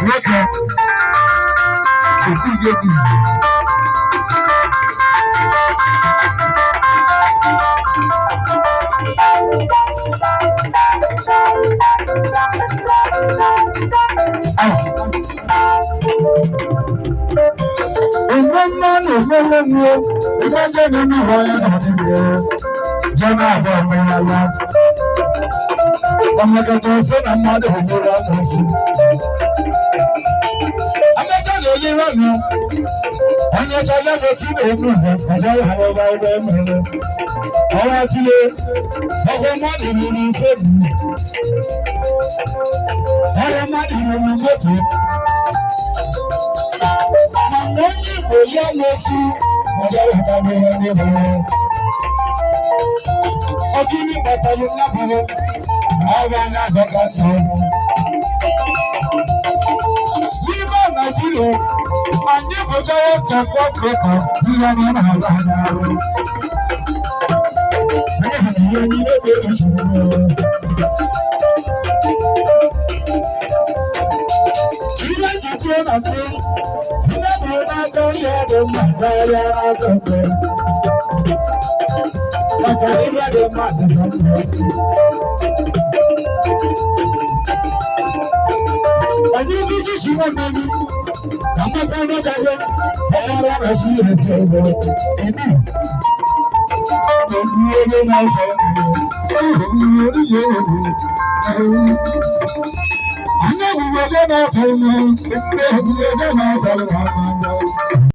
Nwoke okwughị okwu Igbo. Mmemme na-emere nwe mmejọ dị n'ụwa ya na ọdịnihu je na-abụ omenala ọmekọta ofe na mmadụ hụrụ amoosu. Amaka na-elere anya onye chọrọ gosi na enu ụwa ọjọọ ha ọba ụgbọ emere ọnwa tile ọkwa mmadụ ruru ise bụ ọrụ mmadụ ruru moto, ma mgbe onye Igbo ya n'ofu ọjọọ ha ọba ndị bara ọdịni kpatara nyabụrụ ọrụ anya adọka n'ọrụ n'ime Naịjirịa. Anyị bụchara kọkọ kọkọ ihe ọma na-arụ anyị arụ. Ihe anyị na-ebe nsogbu ihe njikwa na mbụ ihe bụ n'aka ihe dị mma karịa n'aka mgbe, maka na ihe dị mma dị mma. Onye isi shishi nwanne gị ka mmekọ n'ụka gị ọgbara ọrachi efe ebe ibi onye na-asa anya gwugwege na-atọ ime ndị egwugwege na-asa.